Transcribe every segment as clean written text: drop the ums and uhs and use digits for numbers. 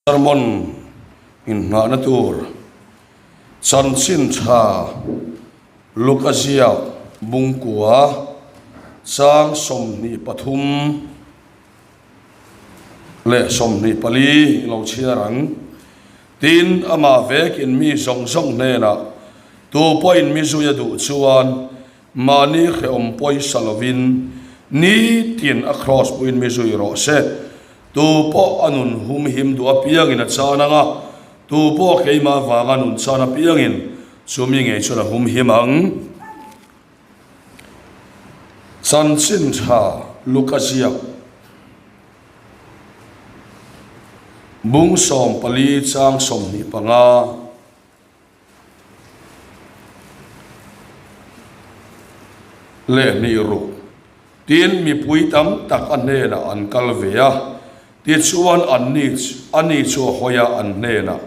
Sermon inhnahna tur chanchin tha Luka ziak bungkua chang 23 leh 24 lo chhiar ang. Tin, amah vekin mi zawng zawng hnenah tu pawhin mi zui a duh chuan mahni hrehawm pawisa lovin nitin a kraws puiin mi zui rawh se. Tu pawh a nun hum him duh apiangin a chan ang a, tu pawh keimah vanga nun chan apiangin chumi ngei chuan a hum him ang. Chanchin tha Luka ziak bung 14 chang 25. Leh hnih ruk. Tin, mipui tam tak a hnenah an kal ve a, tichuan anni ani chu a hawi a, an hnenah,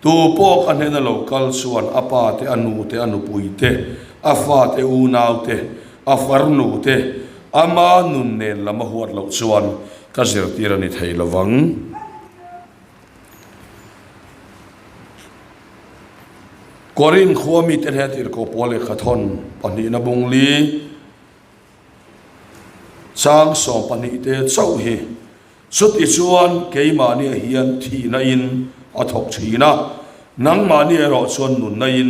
Tu pawh ka hnena lo kal chuan a pa te, a nu te, a nupui te, a fa te, unau te, a farnu te, ama nun nen lam a huat loh chuan ka zirtir a ni thei lo vang. Korin khua mite hnena tirhkoh pawl lehkha thawn pahnihna bung li chang 12 te chauh hi chuti chuan keimahniah hian thihna in a thawk thin a, nangmahni erawh chuan nunna in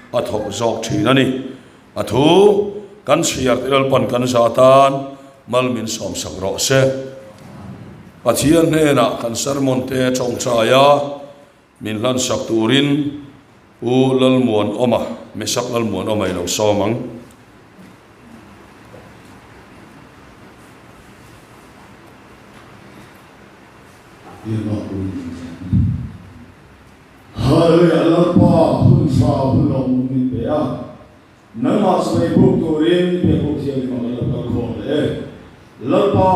a thawk zawk thin a ni. A thu kan chhiar te Lalpan kan za tan mal min sawmsak rawh se. Pathian hnenah kan sermon te tawngtai a, min hlansak turin Pu Lalmuanawma, Mesak Lalmuanawma i lo sawm ang. Hallelujah Lalpa hun tha hun lawmawm min pe a, nangmah chawei buk turin Biakbuk Thianghlim ah kan lo kal khawm leh e. Lalpa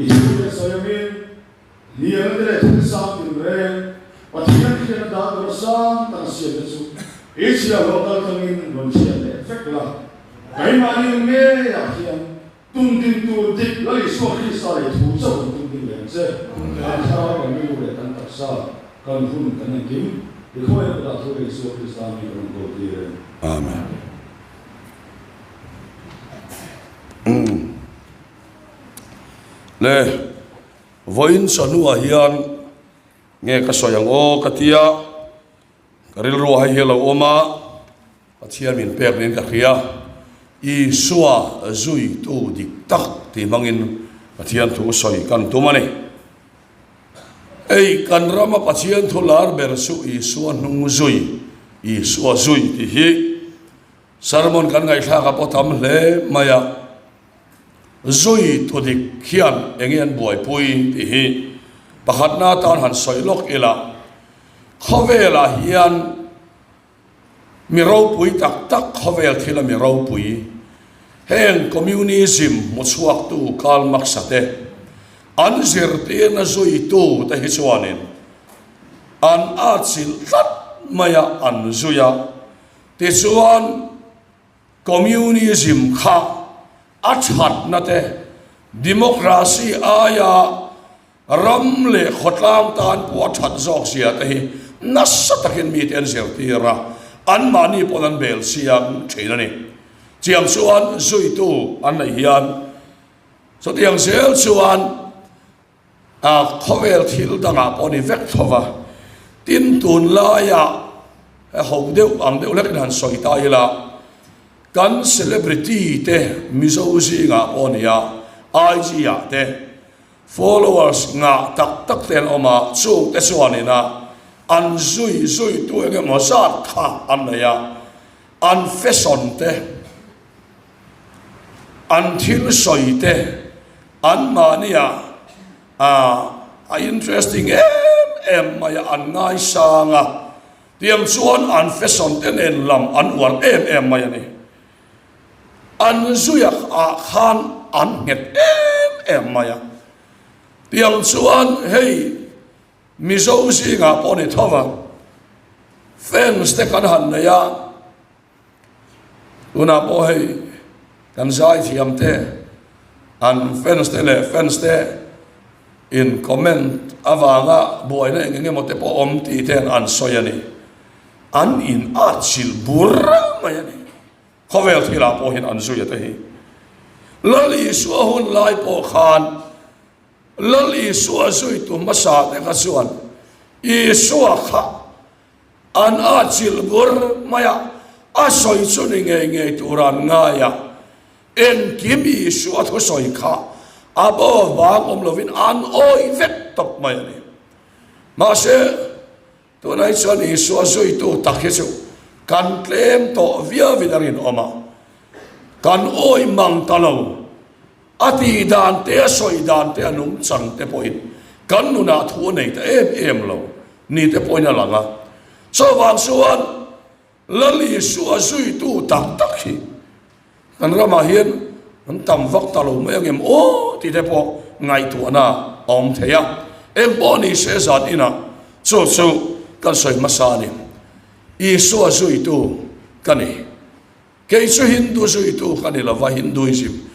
i thute sawi angin hnialna te leh thil sang tinreng Pathian hriatna dan tura sang tak a siamte chu i chhiahhlawh kal tlangin rawn hriat leh vek la. Keimahni ngeiah hian Tum din tur dik Lal Isua Krista leh thu chauh kan tum ding leh ang che. Kan thlarau, kan rilru leh kan taksa, kan hun kan engkim i khawiah kutah thu leh Isua Krista mi kan rawn kawl tir e. Amen. Le vawiin chawhnuah hian nge ka sawi ang aw ka tia. Ka rilru hei hi a lo awm a, Pathian min pek niin ka hria. Isua zuitu dik tak tih hmangin Pathian thu sawi kan tum a ni. Ei, kan rama Pathian thu lar ber chu Isua hnung zui, Isua zui tih hi sermon kan ngaihthlak a pawh tam hle mai a. Zui tu dik hian enge an buaipui tih hi pakhatna atan han sawi lawk ila, Khawvelah hian mi ropui tak tak khawvel thila mi ropui, heng communism hmuchhuaktu Karl Marx-a te, an zirtirna zuitu te hi chuanin an atchilh tlat mai a, an zui a. Tichuan communism kha a thatna te, democracy aia Ram leh khawtlang tan pawh a that zawk zia te hi nasa takin mite an zirtir a, anmahni pawn an bel siam thin a ni. Chiang chuan zuitu an neih hian chutiang zel chuan a khawvel thil dangah pawh a ni vek tho va, tin tunlaiah ho deuh ang deuh hlekin han sawi ta ila, kan celebrity te Mizo zingah pawh a ni a, IG ah te Followers ngah tak tak te an awm a, chung te chuanin a an zui zui tu eng emaw zat kha an nei a, an fashion te, an thil sawi te, an mahnia a interesting em em mai a, an ngaisang a, tiang chuan an fashion te nen lam an uar em em mai a ni. An zuiak ah khan an nghet em em mai a, tiang chuan hei Mizo zingah pawh ni tho va, fans te kan han nei a, tunah pawh hei kan zaithiam te an fans te leh fans te. In comment avanga buaina eng eng emaw te pawh awm tih te an sawi a ni. An in atchilh bur mai a ni. Khawvel thilah pawh hian an zui a te hi. Lal Isua hun lai pawh khan Lal Isua zuitu hmasa te kha chuan Isua kha an atchilh bur mai a, a sawi chu ni ngei ngei tur an ngai a. Engkim Isua thusawi kha a bo vang awm lovin an awih vek tawp mai a ni. Mahse, tunah hi chuan Isua zuitu tak hi chu kan tlem tawh viauin a rinawm a, kan awih mang ta lo. A tih dan te, a sawi dan te, a nungchang te pawhin kan nunah thu a nei ta em em lo ni te pawhin a lang a. Chuvang chuan Lal Isua zuitu tak tak hi kan ramah hian an tam vak ta lo mai angem aw tih te pawh ngaihtuahna a awm thei a. Eng pawh ni se zan inah chu chu kan sawi hmasa a ni. Isua zuitu ka ni. Kei chu Hindu zuitu ka ni lova, Hinduism,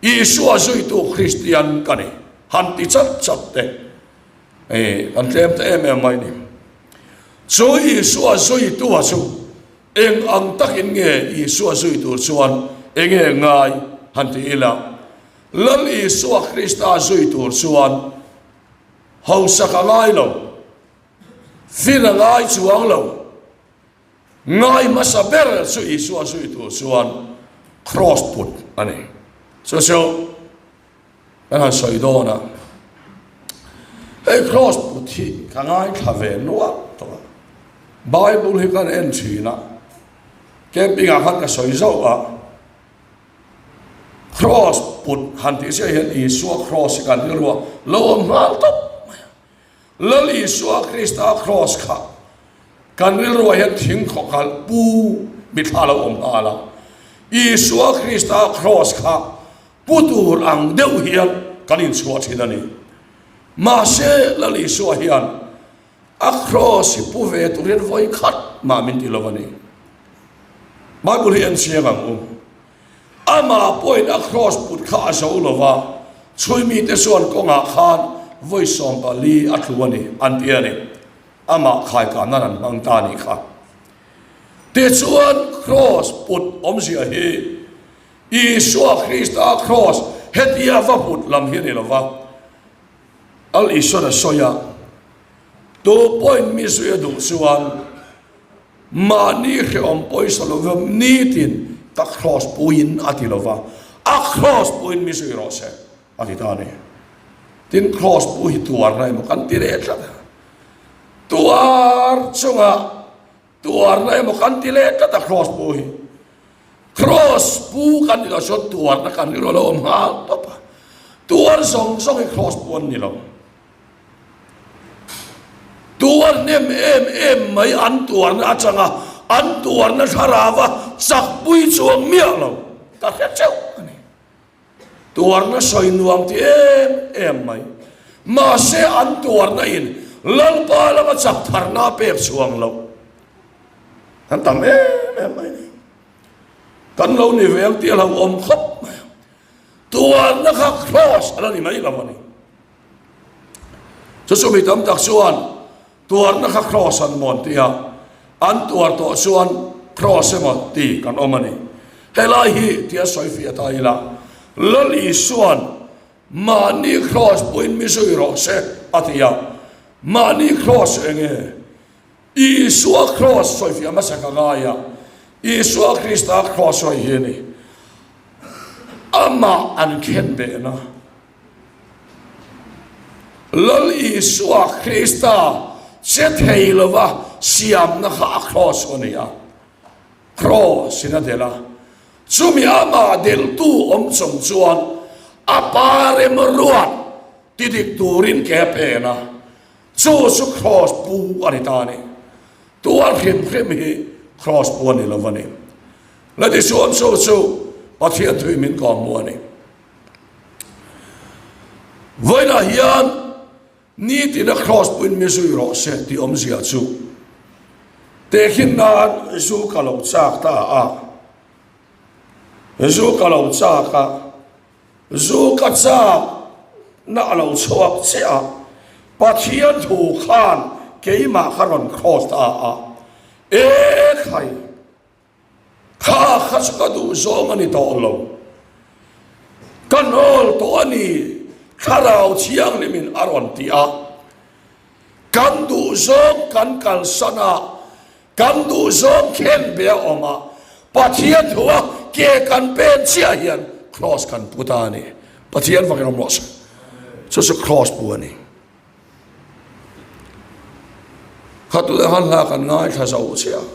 Isua zuitu Kristian ka ni. Han ti chat chat te. Hei kan tlem ta em em mai ni. Chu Isua zuitu a chu eng ang takin nge Isua zui tur chuan enge ngai han ti ila, Lal Isua Krista zui tur chuan hausak a ngai lo, fin a ngai chuang lo, ngai hmasa ber chu Isua zui tur chuan kraws put a ni. Chu chu Kan han sawi dawn a, hei kraws put hi ka ngaithla ve nual tawh a, Bible hi kan en thin a, camping ah khan ka sawi zauh a, kraws put han tih chiah hian Isua kraws hi kan rilru a lo awm nghal tawp mai a, Lal Isua Krista kraws kha kan rilruah hian thing khawkhalh pu mithla lo awm nghal a, Isua Krista kraws kha Pu tur ang deuh hian kan inchhuah thin a ni. Mahse, Lal Isua hian a kraws hi pu ve tur hian vawi khat mah min ti lo a ni. Bible hi en chiang ang u. Amah pawhin a kraws put kha a zo lo va, chhui mite chuan kawngah khan vawi 14 a tlu a ni, an ti a ni. Amah khaikah nan an hmang ta a nih kha. Tichuan, kraws put awmzia hi Isua Krista kraws hetia va put lam hi a ni lo va, Al Isuan a sawi a, Tu pawhin mi zui a duh chuan mahni hrehawm pawisa lo va nitin ka kraws puiin a ti lo va, a kraws puiin mi zui rawh se a ti ta a ni. Tin, kraws pu hi tuarna emaw kan ti leh tlat a, tuar chungah Tuarna emaw kan ti leh tlat a kraws pu hi. Kraws pu kan ni lo chuan tuarna kan rilru a lo awm nghal tawp a. Tuar zawng zawng hi kraws pu an ni lo. Tuar hnem em em mai an tuarna atanga an tuarna thlarava chakpui chuang miah lo ka hre teuh a ni. Tuarna sawi nuam ti em em mai. Mahse an tuarna in Lalpa lama chak tharna a pek chhuang loh. Kan tam em em mai ni. Kan lo ni ve ang tih a lo awm khawp mai ang. Tuarna kha cross a la ni mai lo a ni. Chu chu mi tam tak chuan Tuarna kha kraws an mawn tih a, an tuar tawh chuan kraws emaw ti kan awm a ni. Helai hi tia sawi fiah ta ila, Lal Isua'n mahni kraws puiin mi zui rawh se a ti a, mahni kraws eng nge? Isua kraws sawi fiah hmasa ka ngai a, Isua Krista kraws sawi hi a ni. Amah an khenbehna. Lal Isua Krista che thei lova siamna kha a kraws a ni a, kraws in a delh a, chumi amah delhtu awm chung chuan a pa remruat ti dik turin ke a pen a, chu chu kraws pu a ni ta a ni. Tuar hrim hrim hi kraws pu a ni lo a ni. Latichuan chu chu Pathian thui min kawm mu a ni. Vawiinah hian nitina kraws puiin mi zui rawh se tih awmzia chu tehkhin nan zu ka lo chak ta a, zu ka lo chak a, zu ka chak. Na a lo chhuak chiah a, Pathian thu khan keimah kha rawn cross ta a, E khai, kha kha chu ka duh zawng a ni tawh lo, ka hnawl tawh a ni, Thlarau Thianghlimin a rawn ti a, kan duh zawng kan kalsan a, Kan duh zawng khen be a awm a, Pathian thu a ke kan pen chiah hian Kraws kan pu ta a ni. Pathian fakin awm rawh se. Chu chu Kraws pu a ni. Khatuleh khan hla kan ngaithla zo chiah a.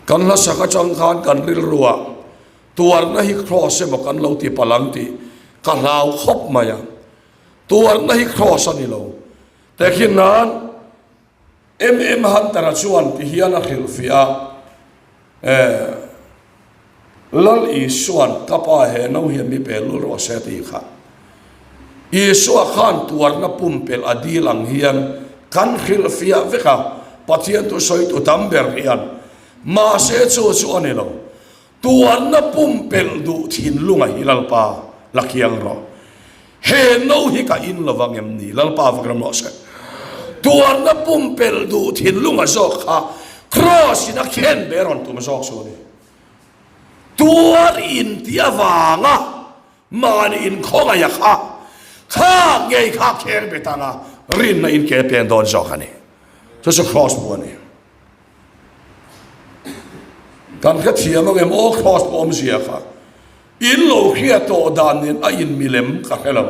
Kan hla sak atang khan kan rilruah tuarna hi Kraws emaw kan lo ti palh ang tih ka hlau khawp mai a. Tuarna hi Kraws a ni lo. Tehkhin nan MM Hunter-a chuan ti hian a hrilhfiah a, Eh, Lal Isua'n ka pa he no hian mi pe lul rawh se tih kha. Isua khan tuarna pumpelh a dil ang hian kan hrilhfiah vek a, Pathian thusawitu tam ber hian. Mahse chu chu a ni lo. Tuanna pumpelh duh thinlunga hi Lalpa la kiang rawh. He no hi ka in lo vang em ni? Lalpa vak ram rawh se. Tuanna pumpelh duh thinlunga zawk kha Kraws in a khen be rawn tum zawk chu a ni. Tuar in tih avanga mahni inkhawngaih a kha, kha ngei kha kheng bet anga rinna in ke pen dawn zawk a ni. Chu chu Kraws bu a ni. Kan hrethiam ang em aw Kraws pawh awmzia kha in lo hriat tawh dan nen a in milem ka hre lo.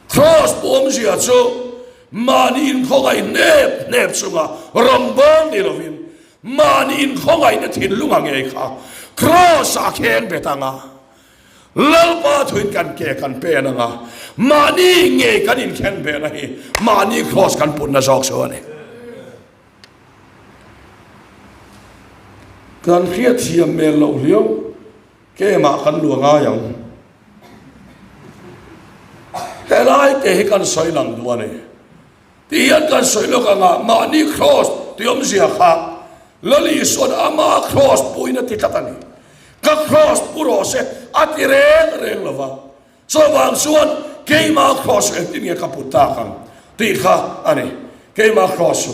Kraws pawh awmzia chu mahni inkhawngaih hnep hnep chunga rawngbâwl ni lovin mahni inkhawngaihna thinlunga ngei kha Kraws ah kheng bet ang a, Lalpa thuin kan ke kan pen ang a, mahni ngei kan inkhen behna hi mahni Kraws kan putna zawk chu a ni. Kan hriatthiam hmel loh hliau kemah kan luah ngai ang. Helai te hi kan sawi lang duh a ni. Ti hian kan sawi lawk ang a, mahni kraws tih awmzia kha Lal Isua'n ama kraws puin a ti tlat a ni. Ka kraws pu rawh se a ti reng reng lo va. Chuvang chuan keimah kraws chu engtin nge ka put tak ang tih kha a ni, keimah kraws chu.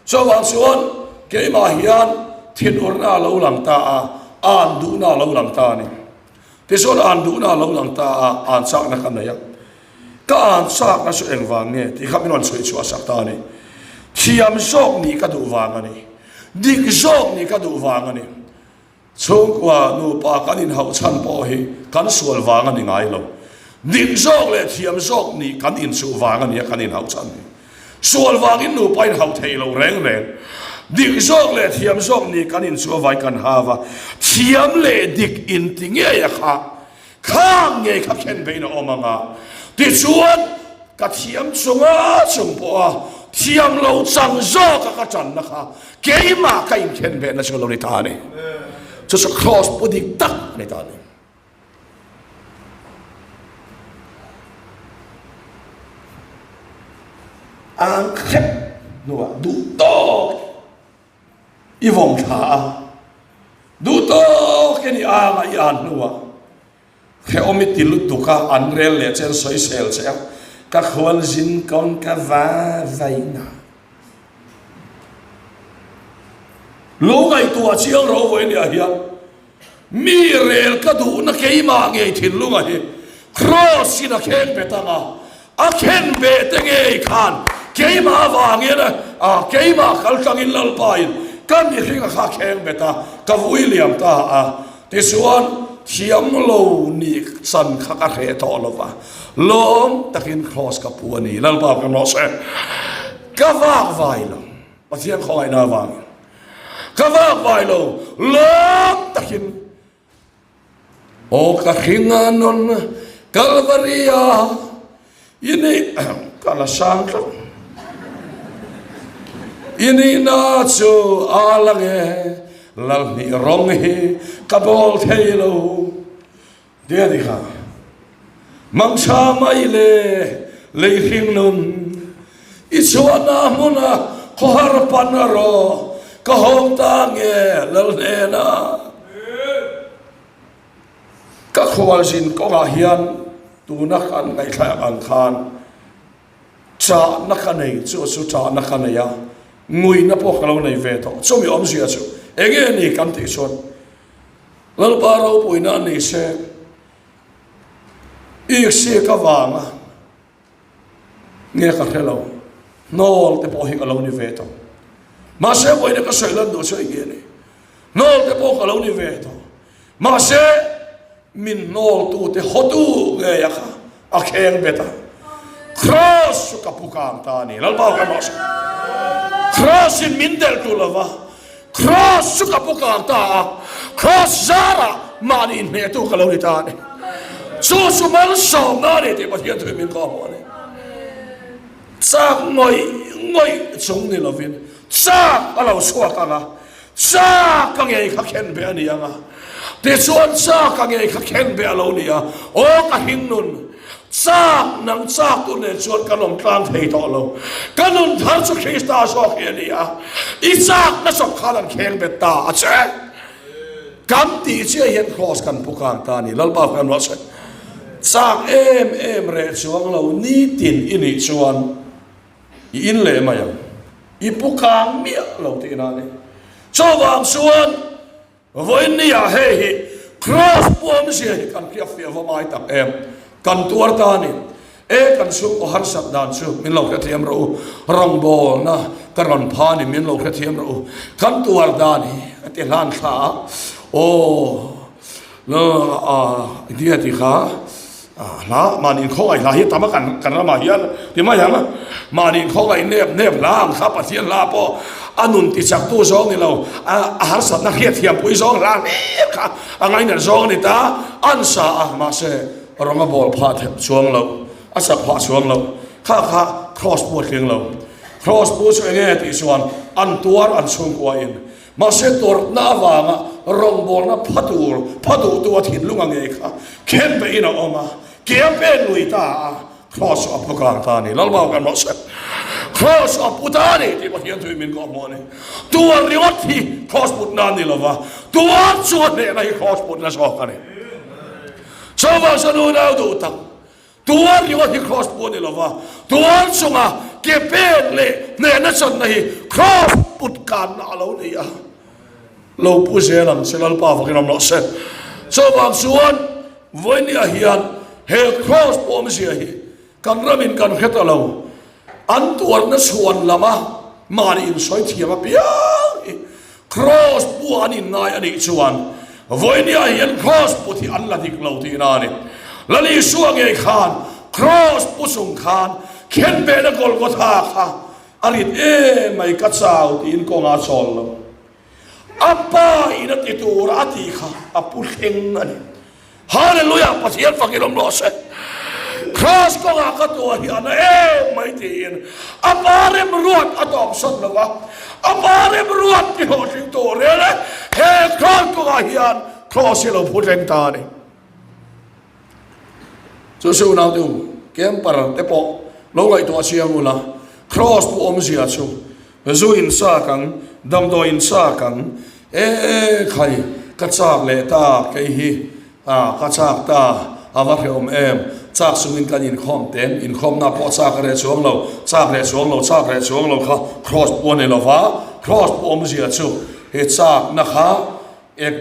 Chuvang chuan keimah hian thinurna a lo lang ta a, an duhna a lo lang ta a ni. Tichuan an duhna a lo lang ta a, an chakna ka nei a. Ka an chakna chu engvang nge tih kha min rawn chhuih chhuah sak ta a ni. Thiam zawk nih ka duh vang a ni. Dik zawk nih ka duh vang a ni. Chhungkua nupa kan inhauh chhan pawh hi kan sual vang a ni ngai lo. Dik zawk leh thiam zawk nih kan inchuh vang a nia kan inhauh chhan hi. Sual vangin nupa inhauh theih lo reng reng. Dik zawk leh thiam zawk nih kan inchuh avai kan hau a, thiam leh dik inti ngei a kha Khang ngei kha khen vein a awm ang a, tichuan ka thiam chunga chung pawha thiam lo chang zawka ka tanna kha keimah ka inkhen vehna chu lo ni ta a ni. Chu chu Kraws pu dik tak a ni ta a ni. Ang hrep hnuah duh tawk I vawm thla a, duh tawkin i ang a, i an hnuah hrehawm i ti lutuk a, an rel leh che, an sawisel che a, ka khual zin kawng ka va vaina. Lo ngaihtuah chiang ro vawi nia hian mi rel ka duhna keimah ngei thinlunga hi Kraws in a khen bet ang a, A khen ve te ngei khan keimah avangin a keimah kal tlangin Lalpa in ka mihring a kha kheng bet a, ka vui liam ta a. Tichuan thiam lo nih chan kha ka hreh tawh lo va, lawm takin kraws ka pu a ni. Lalpa ka nawh se, ka vak vai lo, Pathian khawngaihna avangin ka vak vai lo, lawm takin Aw ka hringa nun Kalvaria i nih ka la sang tlat i nihna chu a lang e Lalhnih rawng hi ka bawl thei lo Tia ni kha Mangtha mai le lei hring nun i chhuahna hmuna khawhar pan a rawh ka hawng ta nge lal hnena. Ka khualzin kawngah hian. Tuna kan ngaihthlak ang khan chahna ka nei chu chu chahna ka nei a, nguina pawh ka lo nei ve tawh. Chumi awmzia chu enge a ni kan tih chuan Lalpa ropuina a ni se, Iksiak avanga nge ka hre lo, hnawl te pawh hi ka lo ni ve tawh. Mahse vawiina ka sawi lan duh chu enge a ni, hnawl te pawh ka lo ni ve tawh. Mahse, min hnawltute hotu ngei a kha a kheng bet a, Kraws chu ka pu kang ta a ni. Lalpa ka mah sawi. Kraws-in min delh tur lo va, Kraws chu ka pu kang ta a, Kraws zarah mahni inhnehtu ka lo ni ta a ni. Chu chu malsawmna a ni tih Pathian thuin min kawhhmuh a ni. Chak ngawih ngawih chung ni lovin chak a lo chhuak ang a, Cha ka ngei kha khen be a ni ang a, tichuan cha ka ngei kha khen be a lo ni a, aw ka hing nun, chak nang chak tu nen chuan ka lawm tlang thei tawh lo, ka nun thar chu Krista zawk hi a ni a, i chak na chawp khan an kheng bet ta a che. Kan tih chiah hian Kraws kan pu kang ta a ni, Lalpa kan ruah sawi. Chak em em reh chuang lo nitin i nih chuan, I in leh mai ang. I pu kang miah lo tihna a ni. Chuvang chuan vawiinniah hei hi Kraws puamzia hi kan hriat fiah va mai tak em? Kan tuar ta a ni. E kan chhungkaw harsat dan chu min lo hrethiam rawh u. Rawngbawlna ka rawn pha ni min lo hrethiam rawh u. Kan tuar dan hi a ti hlan thla a. Aw nia ti kha. Hla mahni khawngaih hla hi tam a kan kan ramah hian ti mai ang a, mahni khawngaih nep nep hla ang kha Pathian hla pawh a nun ti chaktu zawng ni lo, a harsatna hriatthiam pui zawng hla hlir kha a ngainat zawng a ni ta, an sa a mahse rawng a bawl phah theuh chuang lo, a sak phah chuang lo, kha kha Kraws pu a tling lo, Kraws pu chu enge tih chuan an tuar an chhungkua in Mahse tawrhna avanga rawngbawlna pha tur, pha duhtu a thinlung a ngei kha khen pehin a awm a, ke a pen lui ta a, Kraws chu a pu kang ta a ni. Lalmau kan rawh se. Kraws chu a pu ta a ni tih Pathian thuin min kawhhmuh a ni. Tuar ringawt hi Kraws putna a ni lo va, tuar chu a hnehna hi Kraws putna zawk a ni. Chuvang chuan unau duh tak, Tuar ringawt hi Kraws pu a ni lo va, tuar chunga ke pek leh hnehna channa hi Kraws put kanna a lo ni a. Lo pu zel ang che Lalpa vakin awm rawh se. Chuvang chuan vawinia hian he Kraws pawmzia hi kan ramin kan hre ta lo. An tuarna chhuan lama mahni insawi thiam apiang hi Kraws pu an inngai a nih chuan vawinia hian Kraws put hi an la dik lo tihna a ni. Lal Isua ngei khan Kraws pu chung khan khenbehna Golgotha kha a rit em mai ka chau tiin kawngah a chawl lo. A pa in a ti tur a tih kha a pu thleng a ni. Hallelujah Pathian fak in awm rawh se. Kraws kawngah ka tuah hi a na em mai tiin a pa remruat a tawpsawn lo a, a pa remruat ti hlawhtling tur rel e he kraws kawngah hian kraws hi a lo phu thleng ta a ni. Chu chu unau te u, camper te pawh lo ngaihtuah chiang ula, kraws pu awmzia chu zu in chak ang, damdawi in chak ang, e khai ka chak leh ta kei hi a ka chak ta a va hrehawm em, chak chungin kan inkhawm teng, inkhawmna pawh chak a reh chuang lo, chak reh chuang lo, chak reh chuang lo kha kraws pu a ni lova, kraws pu awmzia chu he chakna kha ek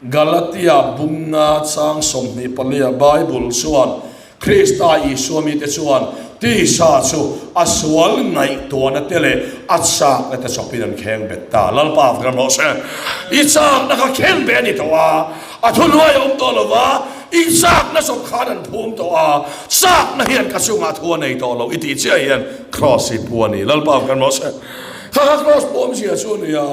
Galatia bunga chang 24 Bible chuan Krista Isua mite chuan tisa chu a sual ngaihtuahna te leh a chakna te chawpin an kheng bet ta. Lalpa a ram rawh se. I chakna kha kheng beh a ni tawh a, a thuhnuai a awm tawh lo va, i chakna chawp khan an phum tawh a, chakna hian ka chungah thu a nei tawh lo i tih chiah hian Kraws hi pu a ni. Lalpa a ram rawh se. Kha kha Kraws pu awmzia chu a ni a.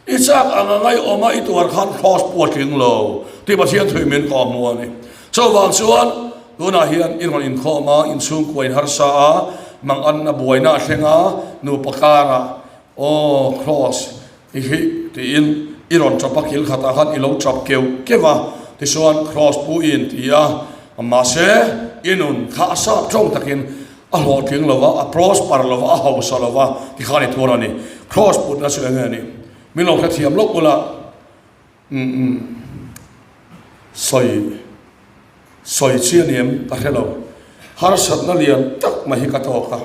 I chak ang a ngaihawm a i tuar khan Kraws pu a tling lo tih Pathian thui min kawh hmu a ni. Chuvang chuan tunah hian i rawn inkhawm a, inchhungkua in harsa a, manganna buaina a thleng a, nupa karah aw Kraws i hi tiin i rawn tap a, kil khatah khan i lo tap keuh keuh a, tichuan Kraws pu i inti a, mahse i nun kha a sap tawng takin A hlawhtling lo va, a prosper lo va, a hausa lo va ti khan i tuar a ni. Cross putna chu enge a ni? Min lo hrethiam lawk ula, umm sawi. Sawi chi a ni em ka hre lo. Harsatna lian tak mai hi ka tawk a.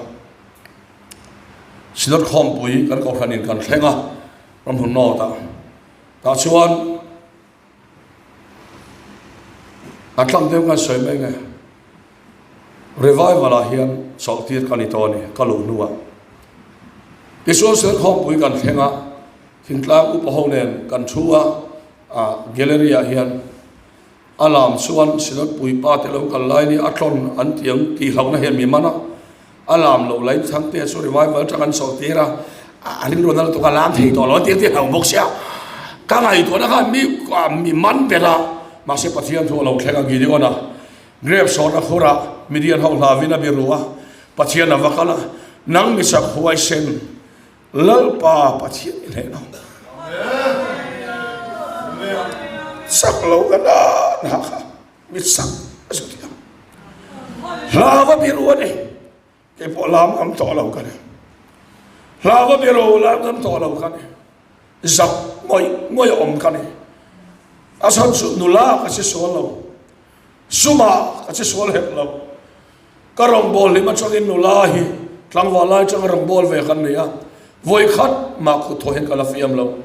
Synod khawmpui kan kohhran in kan thleng a, ramhun nawt ah. Tah chuan a tlang deuh kan sawi mai nge. Revival ah hian chawlh tir ka ni tawh a ni, ka luh hnu ah. Tichuan Synod khawmpui kan thleng a, thingtlang upa ho nen kan thu a, gallery ah hian A lam chuan Synod puipa te lo kal lai ni a tlawn an ti ang tih hlauhna hian mi man a, a lam loh lain Thangtea chu revival atang an sawh tir a, a rilru nal tuk a lam thei tawh lo an ti ang tih hlauh bawk sia. Ka ngaihtuahna khan mi mi man ber a, mahse Pathian thu a lo thleng a Gideon a grep sawt a khur a, Midian ho hlavin a biru a, Pathian a va kal a, nang mi chak huaisen Lalpa Pathian i hleh lo. Chak lo ka dan ha kha mi chak a zu thiam. Hlava biru a ni. Kei pawh lam ngam tawh lo ka ni. Hlava biru lam ngam tawh lo ka ni. Zak ngawih ngawih a awm ka ni. A chhan chu nula ka che sual lo. Suma ka che sual hek lo. Ka rawngbâwl hlim aṭangin nula hi tlangval lai aṭanga rawngbâwl ve kan ni a, vawi khat mah kut thaw hian ka la fiam lo.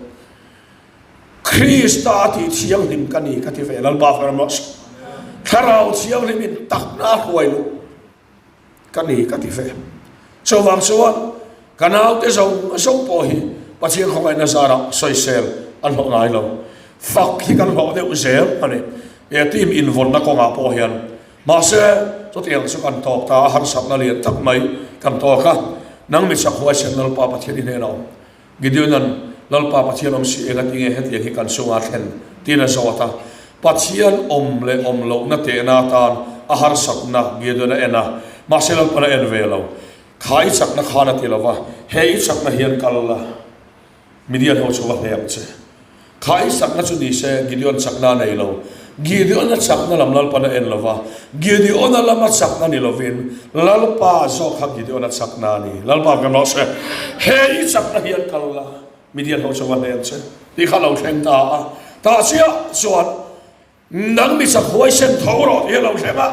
Krista a tih thianghlim ka ni ka ti ve Lalpa Farmers. Thlarau thianghlimin takna a hruai luh ka ni ka ti ve. Chuvang chuan ka naute zawng zawng pawh hi Pathian khawngaihna zarah sawisel an hlawh ngai lo. Fak hi kan hlawh deuh zel a ni. He team invawnna kawngah pawh hian Mahse, chutiang chu kan tawk ta a, harsatna lian tak mai kan tawk a. Nang mi chak huaisen Lalpa Pathian i hnenah awm. Gideona'n, Lalpa Pathian awm si eng a ti nge hetiang hi kan chungah thlen? tiin a zawt a. Pathian awm leh awm lohna tehna atan a harsatna Gideon a en a, mahse Lalpan a en ve lo. Kha i chakna khan a ti lo va, he i chakna hian kal la. Midian ho chu va hle ang che. Kha i chakna chu ni se Gideon chakna a nei lo. Gideon-a chakna lam Lalpan a en lo va, Gideon-a lama chakna ni lovin Lalpa zawk kha Gideon-a chakna a ni. Lalpa kan rawh se. He i chakna hian kal la, Midian ho chu va hle ang che. Tih kha lo thleng ta a. Tah chiah chuan Nang mi chak huaisen tho rawh tih a lo thleng a,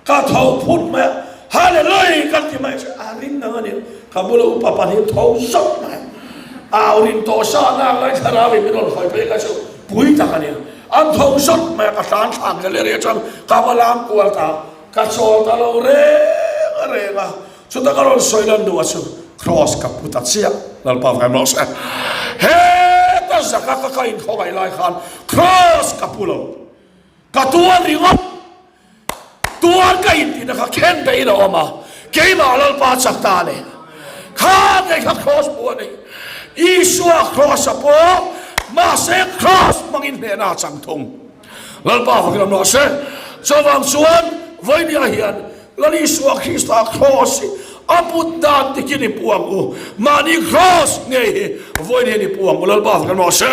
ka tho phut mai a, Hallelujah ka ti mai chu a ring nang a ni, ka bula upa pahnih tho zawk mai, au rin tawh sa nak lai thlarau in min rawn hawi phei kha chu pui tak a ni, an tho zawk mai a, ka hlan thlak gallery atang ka va lam kual ta, ka chawl ta lo reng reng a, chuta ka rawn sawi lan duh a chu cross ka pu ta chiah, Lalpa vem rawh se, heta zaka ka ka inkhawngaih lai khan cross ka pu lo, ka tuar ringawt, tuar ka intihna kha khen beihin a awm a, keimah Lalpa chak ta a ni, kha ngei kha cross pu a ni, Isua cross a pawh mahse cross hmangin hnehna a chang thung, Lalpa fakin awm rawh se, chuvang chuan vawinia hian Lal Isua Krista Kraws hi a put dan dikin i pu ang u. Mahni Kraws ngei hi vawiin hian i pu ang u. Lalpa kan rawh se.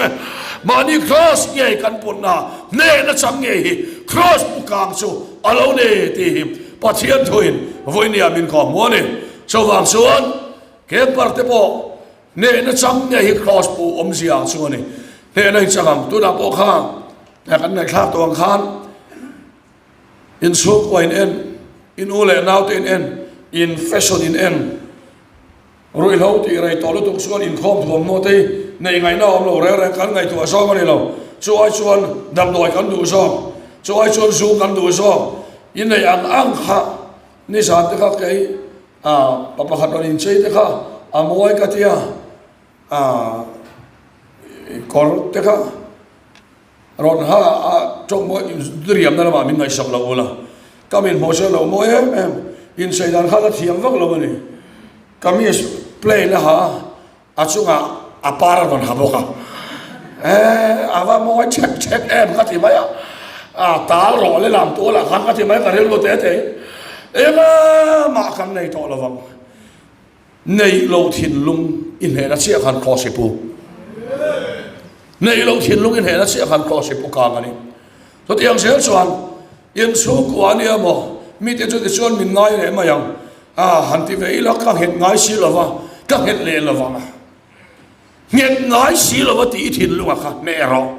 Mahni Kraws ngei kan putna hnehna chang ngei hi Kraws pu kang chu a lo ni tih hi Pathian thuin vawinia min kawh hmu a ni. Chuvang chuan Camper te pawh hnehna chang ngei hi Kraws pu awmzia chu a ni. Hnehna hi chang ang. Tunah pawh kha kan ngaihthlak tawh ang khan In chhungkua in en, in u leh naute in en, in fashion in en. Ruihhlo tih rei tawh lutuk chuan inkhawm thuamhnaw te hi neih ngaihna a awm lo reng reng kan ngaihtuah zawk a ni lo. Chu ai chuan damdawi kan duh zawk, chu ai chuan zu kan duh zawk. In neih ang ang kha nizan te kha kei ah pa pakhat rawn inchei te kha a mawi ka tia ah kawr te kha. Rawn ha a tawng mawi diriamna lamah min ngaihsak lo ula, ka min hmuh chuan lo mawi em em, inchei dan kha la thiam vak lo a ni. Kamis plain a ha a, a chungah a par a rawn ha bawk a, eh a va mawi chhek chhek em ka ti mai a, a tal rawh le lam tualah khan ka ti mai ka rilru te te in, engmah kan nei tawh lovang. Neih loh thinlung i hnehna chiah khan Kraws i pu. Neih loh thinlung i hnehna chiah khan Kraws i pu kang a ni. Chutiang zel chuan in chhungkua a nia maw, mite chu tichuan min ngai leh mai ang. A han ti ve ila ka nghet ngai si lova, ka nghet leh lovang a. Nghet ngai si lova tih i thinlunga kha hneh rawh.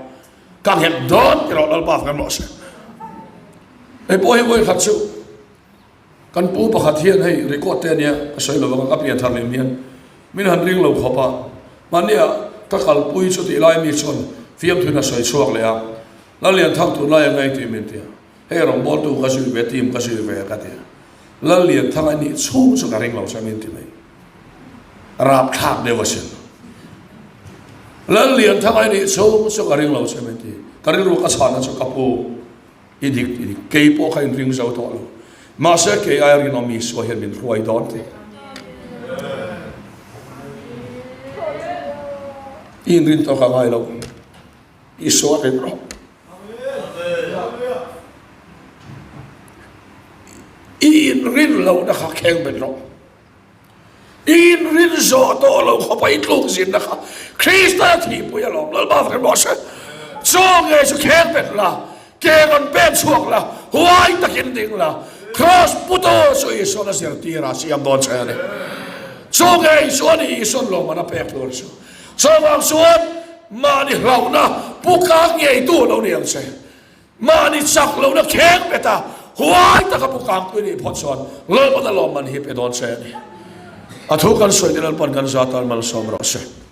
Ka nghet dawn ti rawh Lalpa fam rawh se. Hei pawh hi vawi khat chu kan pu pakhat hian hei record te ania ka sawi lo vang a, ka pian thar lem hian min han ring lo khawp a, mahnia ka kalpui chu tih lai mi chuan fiamthuin a sawi chhuak leh a, Lallianthang tunlai a ngei tih min ti a, hei rawngbawltu ka zui ve, team ka zui ve ka ti a, Lallianthang a nih chhung chu ka ring lo che min ti mai. Rapthlak deuh asin. Lallianthang a nih chhung chu ka ring lo che min ti. Ka rilru ka chhanna chu ka pu i dik i dik kei pawh kha in ring zo tawh lo. Mahse kei aia rinawm Isua hian min hruai dawn ti. I inrin tawk a ngai lo. Isua rin rawh. I inrin lohna kha kheng bet rawh. I inrin zawh tawh lo khawpa i tluk zinna kha Krista thihpui alawm Lalpa fak rawh se. Chaw nge chu kheng bet la, ke rawn pen chhuak la, huai takin ding la, Kraws putu chu Isuan a zirtir a siam dawn che a ni. Chaw nge Isua ni Isuan lawmman a pek tur chu. Chuvang chuan mahni hlauhna pu kang ngeitu lo ni ang che. Mahni chak lohna kheng bet a, huai taka pu kang pui nih phawt chuan Lalpan a lawmman hi pe dawn che a ni. A thu kan sawi te Lalpan kan za tan malsawm rawh se.